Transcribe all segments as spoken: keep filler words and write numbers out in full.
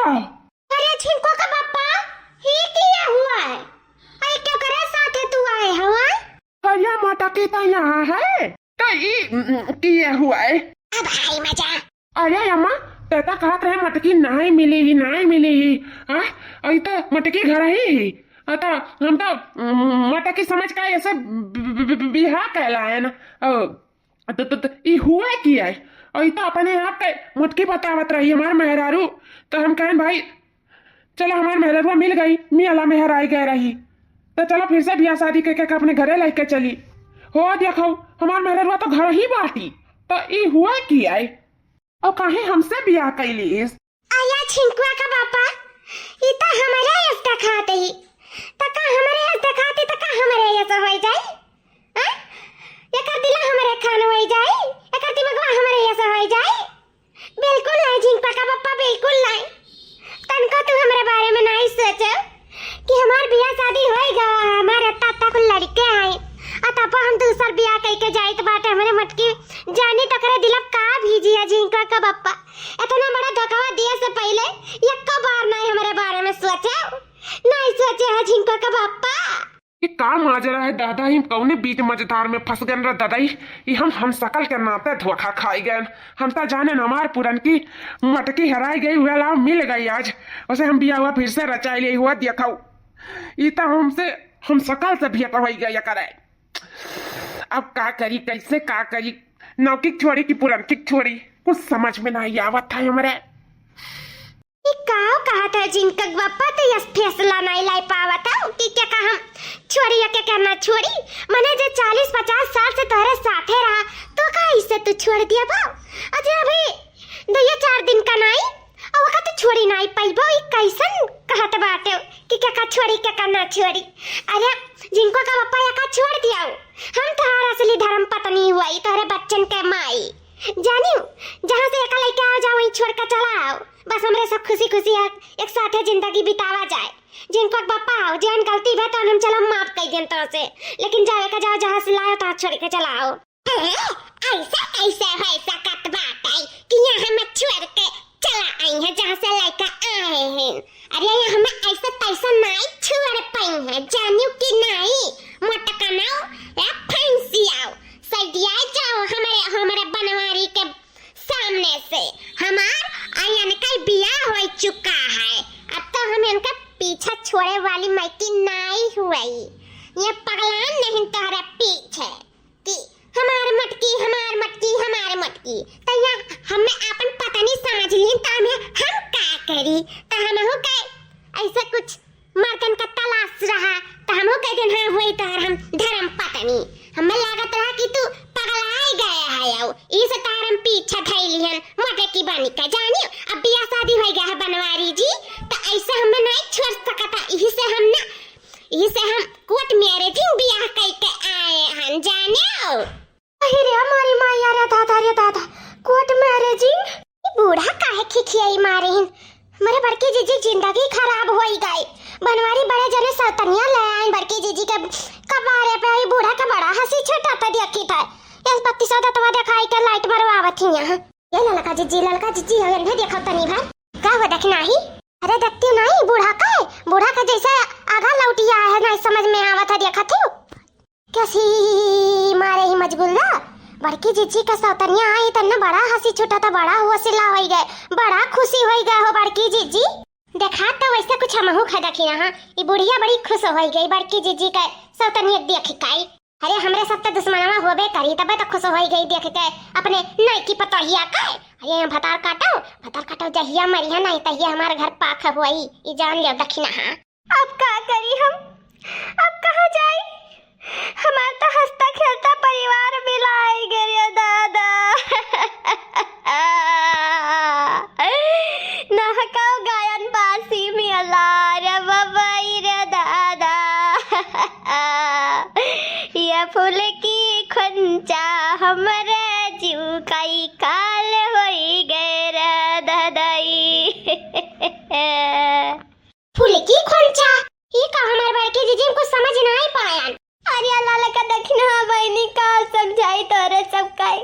अरे झिंकू का बापा, ई किया हुआ है? अरे केकरे साथे तू आए हवा? अरे मटकी तो यहाँ है, तो ई, उम, किया हुआ है? अब आई मजा। अरे अम्मा, ते तो कहत रहे मटकी नाई मिली ही, नाई मिली ही। हाँ, अई तो मटकी घर ही ही। अ तो हम तो, उम, मटकी समझ के ऐसे बि-, बि-, बि-, बि-, बिहा कहलाए ना। अ, तो, तो, तो, ई हुए की है? अ, ई तो अपने आप के मटकी बतावत रही हमार मेहरारू। तो हम कहन, "भाई, चलो, हमार मेहररुआ मिल गई, मियाला मेहर आई गए रही। तो चलो, फिर से बियाह शादी के, के, के अपने घरे लेके चली।" हो, देखो, हमार मेहररुआ तो घर ही बाटी। तो ई हुए की है? अउ काहे हमसे बियाह कैलीस? आया झिंकुआ का बापा, ई त हमरे यस देखात ही। त का हमरे यस देखात ही, त का हमरे यस होई जाई? हैं? एकर दिला हमरे खान होई जाई? एकर दिमगवा हमरे यस होई जाई? बिल्कुल नहीं झिंकुआ का बापा, बिल्कुल नहीं। तनको तू हमरे बारे में नहीं सोचो कि हमार बियाह शादी होई गवा, हमार अत्ता अत्ता कुल लड़के हैं। आ तब हम दूसर बियाह कई के जाइत बाटे हमरे मटकी। जानी तो करे दिलब का भीजी है झिंकुआ का बापा। इतना बड़ा धोखवा दिए से पहले यक्को बार नहीं हमरे बारे में सोचे, नहीं सोचे है झिंको का बापा। ये का माजरा है दादा, हम कौने बीच मझधार में फंस गए रे दादा। ई हम, हम सकल के नाते धोखा खाई गए। हम तो जाने न हमार पुरनकी मटकी हराई गई, उहे लाओ मिल गई आज। उसे हम बियाह हुआ फिर से रचाई ले हुआ देखो। ई तो हमसे, हम सकल से भेंट होई गया करे। अब का करी, कैसे का करी? नौकी छोड़ी कि पुरनकी छोड़ी, कुछ समझ में नहीं आवत है हमरे। ई काव कहत है जिनका बापा तो यस फैसला नहीं लाई पावत है कि क्या का हम छोड़ी या क्या क्या ना छोड़ी? मने जे चालीस पचास साल से तोहरे साथे रहा, तो का इसे तू छोड़ दिया बा? अजय अभी दो या चार दिन का नहीं, और वक्त छोड़ी नहीं पाइबो, ई कैसन कहत बाटे कि क्या का छोड़ी, क्या का ना छोड़ी? अरे जिनको का बापा या का छोड़ दिया हो? हम तोहर असली धर्म पत्नी हुई, तोहरे बच्चन के माई। जानियो, जहाँ से एका लइके आओ जाओ, वहीं छोड़ के चला आओ। बस हमरे सब खुशी खुशी एक, एक साथे जिंदगी बितावा जाए। जिनको बापा आओ, जेहन गलती भे तो हम चलो माफ कर देन तो से, लेकिन जावे का जाओ, जहाँ से लाओ तहाँ छोड़ के चला आओ। हैं? ऐसा कैसे हो सकत बाटे कि यहाँ हम छोड़ के चला आई है जहाँ से लइका आए हैं? अरे यहाँ हम ऐसा तैसा नहीं छोड़ पाई है, जानियो कि नहीं? मोटकनाओ या फंसियाओ, सैडिया जाओ हमरे, हमरे बनवारी के सामने से। हमार आ इनका बियाह हो चुका है, अब तो हम इनका पीछा छोड़े वाली मइकी नहीं हुई। ये पगलान नहीं तोहरे पीछे कि हमार मटकी, हमार मटकी, हमार मटकी। तो यहाँ हमने अपन पत्नी समझ ली, तो हमें हम का करी? तो हम हो के ऐसे कुछ मर्दन का तलाश रहा, तो हम हो कह देन, "हाँ, हुई तोहर हम धर्म पत्नी।" हमें लागत रहा कि तू पगलाए गए है, आओ, ई से तोहर हम पीछा धैली हन, मोटे की बानी का जानियो। अब बियाह शादी हो गया है बनवारी जी, तो ऐसे हमें नहीं छोड़ सकता, यही से हम ना, यही से हम कोर्ट मैरिजिंग बियाह कई के आए हन, जानियो। अहि रे हमारी माई, अरे दादा, रे दादा, कोर्ट मैरिजिंग? ई बूढ़ा काहे खिखियाई मारे हिन? हमरे बड़की जीजी जिंदगी खराब होई गई। बनवारी बड़े जने सौतनिया ले आइन बड़की जीजी के कबारे पे, ई बूढ़ा के बड़ा हंसी छुटा तो देखी था। इस बत्ती सौ दतवा दिखाई के लाइट बरवावत ही यहाँ। ये ललका जीजी, ललका जीजी हो, इन्हें देखो तनी भर। का हो देखना ही? अरे देखती नहीं, बूढ़ा का है, बूढ़ा का जैसे आधा लौटिया है, नहीं समझ में आवत है, देखत हो? कैसी मारे ही मजगुल्ला, बड़की जीजी के सौतनिया आई तन्ने बड़ा हंसी छूटा था, बड़ा हौसला होई गए, बड़ा खुशी होई गए हो बड़की जीजी। देखा तो वैसे कुछ हमहू खा देखी ना, ई बुढ़िया बड़ी खुश होई गई बड़की जीजी के सौतनिया देख काई। अरे हमरे सब तो दुश्मनवा होबे करी, तबे तो खुश होई गई देख के अपने नई की पतोहिया का। अरे यहाँ भतार काटो, भतार काटो, जहिया मरिया नहीं तहिया हमारे घर पाख होई, ई जान लियो दखिना। हाँ अब का करी हम, अब कहाँ जाई? हमार तो हंसता खेलता परिवार बिलाए गे रे दादा। नहकाओ गायन बासी मियाला रे बबई रे दादा। ये फूल की खुंचा हमरे जीव कई काल होई गए रे दादाई। फुलकी खोंचा, ई का हमार बड़की जीजी, हम कुछ समझ नाई पायन। अरे लाला का दखिना बहिनी, का समझाई तोरे सब काई,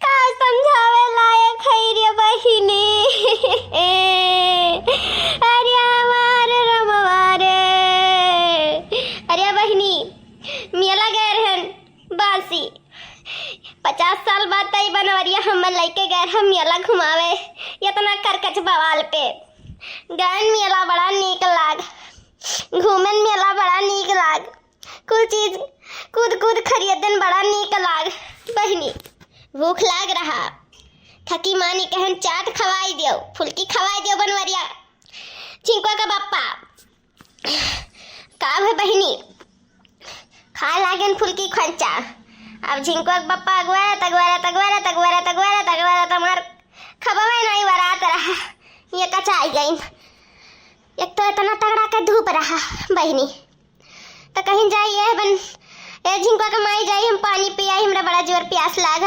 का समझावे लायक है रे बहिनी। इतना करकच बवाल पे। गयन मेला बड़ा नीक लाग, घूमन मेला बड़ा नीक लाग, कुल चीज कूद कूद खरीदन बड़ा नीक लाग। बहिनी, भूख लाग रहा, थकी मानी कहन चाट खवाई दियो, फुलकी खवाई दियो बनवरिया, झिंकुआ का बप्पा। का है बहिनी? खाए लागेन फुलकी खोंचा। अब झिंकुआ के बप्पा अगुआरत, अगुआरत, अगुआरत, अगुआरत, अगुआरत, अगुआरत, हमार खबवे नाई वरात रहा। ये कचाई गईन। एक तो इतना तगड़ा के धूप रहा बहिनी। त कहीं जाई, ए बन, ए झिंकुआ के माई जाई, हम पानी पी आई, हमरा बड़ा जोर प्यास लाग।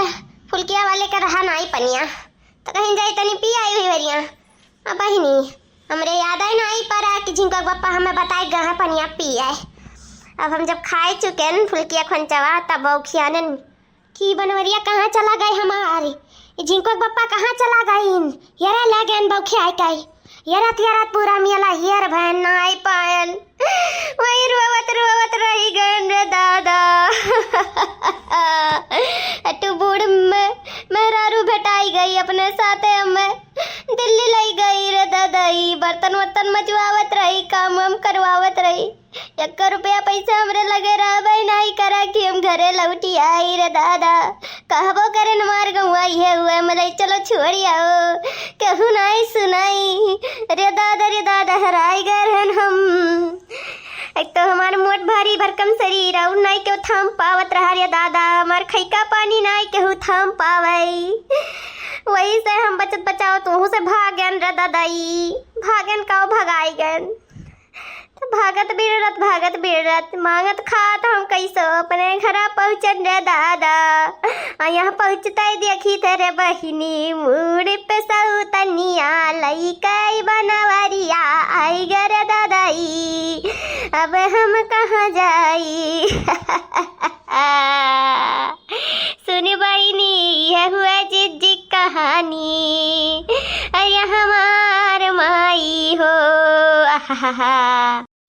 फुलकिया वाले का रहा नाई पनिया। त कहीं जाई तनी पी आई हुई बरिया। अब बहिनी, हमरे याद आई ना आई परा कि झिंकुआ के बप्पा हमें बताए गए हैं पनिया पिए। अब हम जब खाए चुकेन फुलकिया खोंचवा, तब बौखियानन कि बनवरिया कहाँ चला गए हमार, ई झिंकुआ के बप्पा कहाँ चला गईन? यरा लागेन बौखियाए काई। यरत यरत पूरा मियला हियर भयन ना आई पायन। वही रोवत रोवत रही गयन रे दादा। अटू बूढ़ में मेहरारू भेटाई गई अपने साथे हमें। दिल्ली लई गई रे ददई, बर्तन वर्तन मजवावत रही, काम वाम करवावत रही। एक्को रुपया पैसा हमरे लगे रहबे नाई करा कि हम घरे लौटी आई रे दादा। कहबो करे न मार गौआ इहे हुए, मले चलो छोड़ी आओ, केहू नाई सुनाई। रे दादा, रे दादा, हराई गए रहन हम। एक तो हमार मोट भारी भरकम शरीर, और नाई केहू थाम पावत रहा रे दादा, हमार खैका पानी नाई केहू थाम पावई। वही से हम बचत बचावत वहू से भागन रे ददई, भागन का भगाई गन। तो भागत बिरत, भागत बिरत, मांगत खात हम कैसो अपने घरा पहुँचन रे दादा। आ यहाँ पहुँचते देखी थे रे बहिनी, मूड़ पे सौतनिया लइकई बनवरिया आई गे रे ददई, अब हम कहाँ जाई? सुन बहिनी, यह हुआ जिज्जी कहानी, अरे हमार माई हो, आहाहा।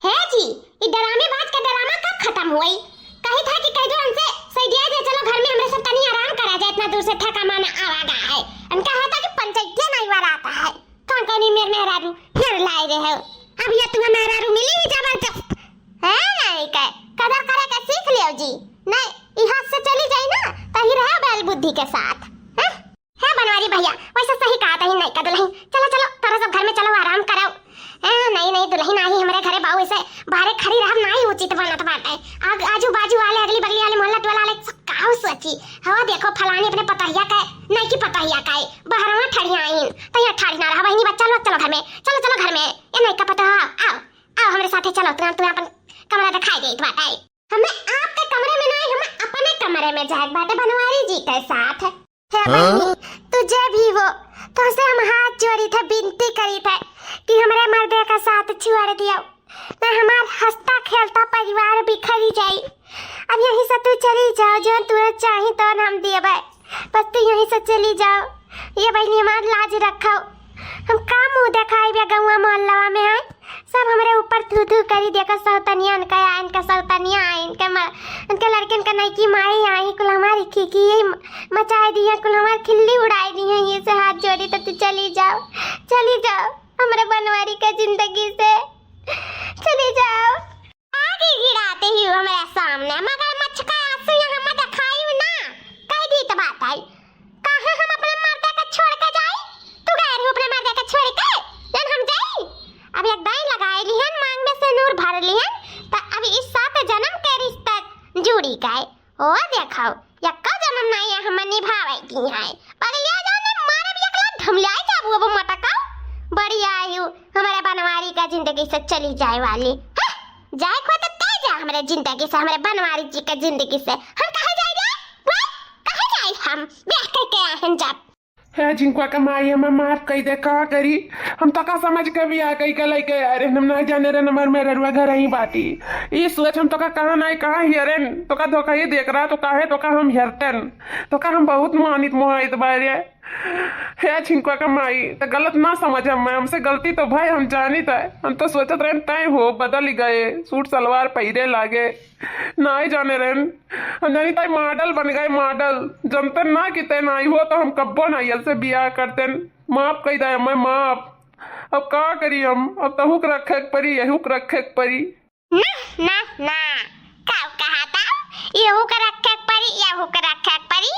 हे जी, ई ड्रामेबाज का ड्रामा कब खत्म होई? कही था कि कह दो हमसे सैदिया जे चलो घर में, हमरे सब तनी आराम करा जाए, इतना दूर से थका माना आवा गा है। इनका होता कि पंचायतिया नहीं वराता है। कौन कौन ही मेर मेहरारू फिर लाए रहे हो? अब ये तुम्हें मेहरारू मिली ही जबरदस्त। है नहीं के, कदर करे के सीख लियो जी। नहीं, ई हाथ से चली जाई ना, तो ही रहे बैल बुद्धि के साथ। हैं? हे बनवारी भैया, वैसे सही कहा तही नहीं का दुल्हन। चलो, चलो, तोरा सब घर में चलो, आराम करो। ए, नहीं, नहीं, दुल्हन आई हमरे घरे बाऊ, ऐसे बाहरे खड़ी रहब नहीं उचित बनत बाटे। आग-, आजू बाजू वाले, अगली बगली वाले, मोहल्ला टोला वाले सब काहू सोची, हवा देखो फलानी अपने पतहिया का, नहीं की पतहिया का, बहरवा ठड़िया आइन, तो यहाँ ठाड़ी ना रहा बहिनी, बच्चा लोग चलो घर में, चलो, चलो घर में। ए नहीं का पता, आओ, आओ, आओ हमरे साथे चलो, तुम, तुम्हें अपन कमरा दिखाई देत बाटे। हमें आपके कमरे में नहीं, हमें अपने कमरे में जाए बाटे बनवारी जी के साथ। हे हाँ? बहिनी, तू जे भी हो, तोहसे हम हाथ जोड़ी थे, विनती करी थे कि हमरे मर्दे का साथ छोड़ दियो, नहीं हमार हंसता खेलता परिवार बिखरी जाई। अब यहीं से तू चली जाओ, जो तू चाही तो हम देबे, बस तू यहीं से चली जाओ। ये बहिनी हमार लाज रखो, हम का मुंह देखाई बे गौवा मोहल्लवा में है? सब हमरे ऊपर थू थू करी, देखो सौतनिया इनका आए, इनका सौतनिया आए, इनके म-, इनके लड़कन का नईकी माई आई, कुल हमारी खिखी यही म-, मचाए दिए, कुल हमार खिल्ली उड़ाए दिए। ये से हाथ जोड़ी तो तू चली जाओ, चली जाओ हमरे बनवारी का जिंदगी से, चली जाओ। आगे गिराते ही हमरे सामने मगरमच्छ का आंसू यहाँ मत दिखाई ना, कह दी तो बात आई। काहे हम अपने मर्दे के छोड़ के जाई? तू गए रहू अपने मर्दे के छोड़ के, जन हम जाई? अब एक दाई लगाए लिहन, मांग में से नूर भर लिहन, त अब इस सात जन्म के रिश्ता जुड़ी गए। ओ देखो, यक्का जन्म नहीं है हम निभावे की है। पगलिया जाने मारे भी एकला धमलियाई जाबू अब मटका। बड़ी आयु हमारे बनवारी का जिंदगी से चली जाए वाली। हाँ? जाए को तो तय जा हमारे जिंदगी से, हमारे बनवारी जी के जिंदगी से। हम कहाँ जाए रे? बोल, कहाँ जाए हम? ब्याह करके आए हैं जब। हे झिंकुआ के माई, हमें माफ कई दे, का करी? हम तो का समझ के बियाह कई के लइके आए रहे, हम नहीं जाने रहे हमार मेहररुआ घर ही बाटी। ई सोच हम तो का कहाँ नहीं कहाँ हेरेन, तो का धोखा ही देख रहा, तो काहे तो का हम हेरतेन, तो का हम बहुत मानित मोहाइत बारे। हे झिंकुआ के माई, तो गलत ना समझ हम, हमसे गलती तो भाई हम जानित है, हम तो सोचत रहे तय हो बदल गए, सूट सलवार पहिरे लागे। नाई जाने रहन, हम जानी ताई मॉडल बन गए, मॉडल। जनते ना कि ते नाई हो तो हम कब्बो नाई से बियाह करतेन। माफ कइ दे अम्मा, माफ। अब का करी हम, अब तहू के रखे के परी, यहू के रखे के परी। ना, ना, ना, का कहा था? यहू के रखे के परी, यहू के रखे के परी।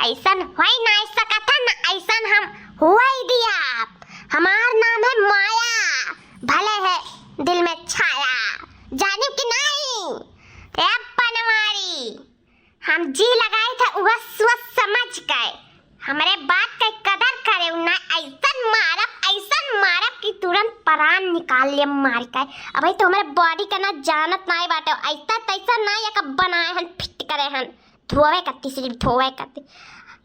अइसन होइ नाहीं सकत है, ना अइसन हम हुवइ दिया। हमार नाम है माया, भले है दिल में छाया, जानिउ कि नाहीं? ए बनवारी, हम जी लगाइत है उहै सोच समझ के, हमरे बात के कदर करेउ ना, अइसन मारब, अइसन मारब कि तुरंत परान निकाल लेब मार के। अबहीं तो हमरे body के ना जानत नाहीं बाटे, अइसा तइसा ना एका बनाए हन, fit करे हन, धोवे कत्ती, सिर्फ धोवे कत्ती।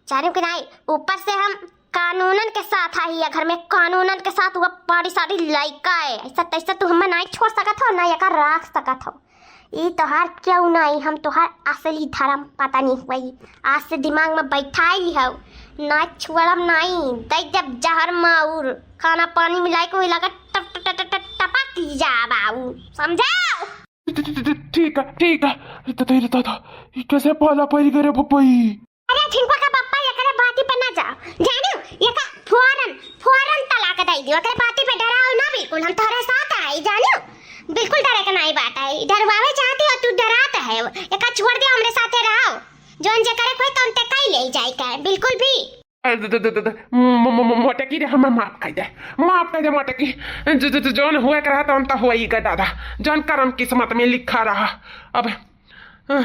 जानिउ कि नाहीं, ऊपर से हम कानूनन के साथ आई है घर में, कानूनन के साथ। उहै पाड़ी साड़ी लइका है, अइसा तइसा तू हमें नाहीं छोड़ सकत हो, ना एका राख सकत हो। ई तोहार केहू नाहीं, हम तोहार असली धर्म पत्नी हुई। आज से दिमाग में बइठाइ लिहउ, ना छोड़ब नाहीं। दइ देब जहर माहुर, खाना पानी मिलाइ के वही लगे टप, टप, टप, टप, टप, टपक जाब आउ, समझे? ठीक है, ठीक है। अरे दादा, ई कैसे पाला परि गए रे पप्पा ई? अरे झिनकुआ का पप्पा, एकरे बाती पे ना जाओ, जानिउ? एका फौरन, फौरन तलाक दइ दियो, एकरे बाती पे डराओ ना बिल्कुल, हम तोहरे साथ आई, जानिउ? बिल्कुल डरे के नाहीं बात है, डरवावे चाहती हो तू, डरात है, एका छोड़ दियो, हमरे साथे रहो, जौन जे करे कोई तौन ते कइ लेइ जाए के, बिल्कुल भी। अरे द-, द-, द-, द-, म-, म-, म-, मोटकी रे, हमें माफ कइ दे, माफ कइ दे मोटकी। ज-, ज-, ज-, जौन हुए के रहा, तौन तो हुए ही गए दादा, जौन करम किस्मत में लिखा रहा। अब, अ,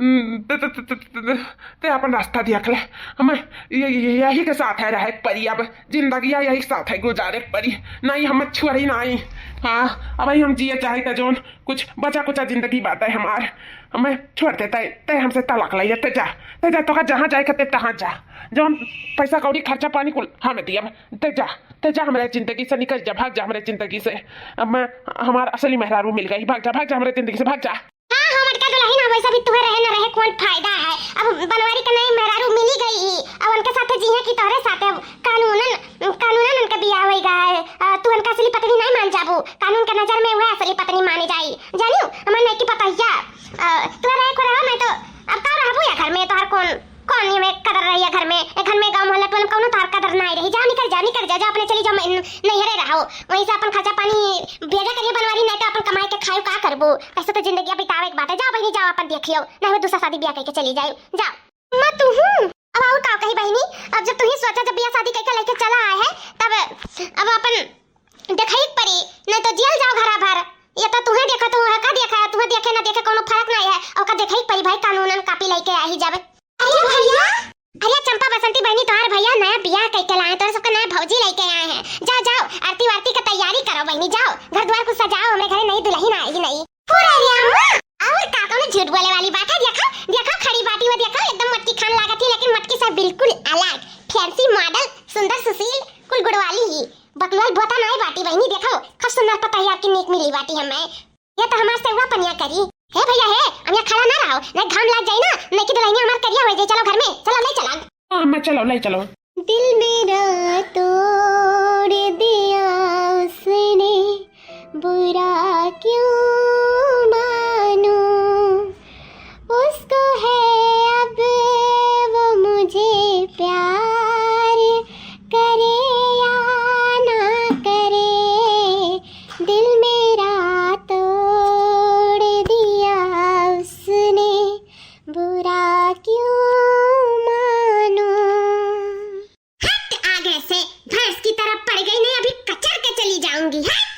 त-, त-, त-, त-, त-, ते अपन रास्ता देख ले, हमें य-, य-, यही के साथ है रहे के परी, अब जिंदगिया यही के साथ है गुजारे के परी, नाहीं हमें छोड़ी नाहीं। हाँ, अबहीं हम जिए चाहे त जौन कुछ बचा कुचा जिंदगी बाटे हमार, हमें छोड़ दे, तै, तै हमसे तलाक लइ ले, तै जा, तै जा, तोका जहाँ जाए के ते तहाँ जा, जौन पैसा कौड़ी खर्चा पानी कुल हम दियब, तै जा, तै जा, हमरे जिंदगी से निकल जा, भाग जा हमरे जिंदगी से। अब मैं, हमार असली मेहरारू मिल गई, भाग जा, भाग जा हमरे जिंदगी से, भाग जा। हाँ, हाँ, मटका दुलहिन, अब वैसा भी तुहे रहे न रहे, कौन फायदा है? अब बनवारी के नई मेहरारू मिली गई ही, अब उनके साथे जिहे की तोहरे साथे, अब कानूनन, कानूनन उनके बियाह होई गए है। अ, तू उनका असली पत्नी नहीं मान जाबू, कानून के नजर में वह असली पत्नी मानी जाई। जानियो, हमार नई की पतोहिया, अ, तुहे रहे को रहो, नहीं तो अब का रहबू या घर में, तोहर कौन कौन ये में कदर रही है घर में? ए घर में, गाँव मोहल्ला टोला में कौनो तोहार कदर नाहीं रही। जा, निकल जा, निकल जा, जा अपने चली जा, मैं नैहरे रहो, वहीं से अपन खर्चा पानी भेजा करियो बनवारी, नहीं तो अपन कमाई के खायो का करबो? कैसे तो जिंदगी बितावे के बाटे। जाओ बहिनी, जाओ अपन देखियो, नहीं वो दूसरा शादी ब्याह करके चली जाए। जाओ। अम्मा, तू हूँ? अब और का कही बहिनी, अब जब तू ही सोचा, जब ब्याह शादी करके लेके चला आए है, तब अब अपन देखई के परी, नहीं तो जेल जाओ घरा भर। ये तो तुहे देखा, तू ओका देखा, तुहे देखे ना देखे कोनो फर्क नहीं है। ओका देखई के परी भाई, कानूनन कापी लेके आ ही जाबे। अरे भैया, अरे चंपा बसंती बहिनी, तोहार भैया नया बियाह कइके लाए, तोहरे सबके नया भौजी लेके आए हैं। जाओ, जाओ, आरती वारती के तैयारी करो बहिनी, जाओ, घर द्वार कुछ सजाओ, हमरे घरे नई दुलहिन आएगी नई। अरे अम्मा, और का कोनो झूठ बोले वाली बात है? देखा, देखा खड़ी बाटी, वो देखा एकदम मटकी खान लागत ही, लेकिन मटकी से बिल्कुल अलग, fancy model, सुंदर सुशील, कुल गुण वाली ही। बकलोल बोता नाई बाटी बहिनी, देखो, खूब सुंदर पतोहिया आपकी नीक मिली बाटी हमें। ये तो हमार सेवा पनिया करी। हे भैया हे, हम यहाँ खड़ा ना रहो, नहीं घाम लाग जाई ना, नहीं की दुलहिनिया हमार करिया हो जाई। चलो घर में, चलो ले चला। हाँ, अम्मा चलो, ले चलो। दिल मेरा तोड़ दिया उसने, बुरा क्यों मानूं? उसको है अब वो मुझे प्यार करे या ना करे, दिल मेरा तोड़ दिया उसने, बुरा क्यों मानूं? हट आगे से, भैंस की तरह पड़ गई नहीं, अभी कचर के चली जाऊंगी। हट।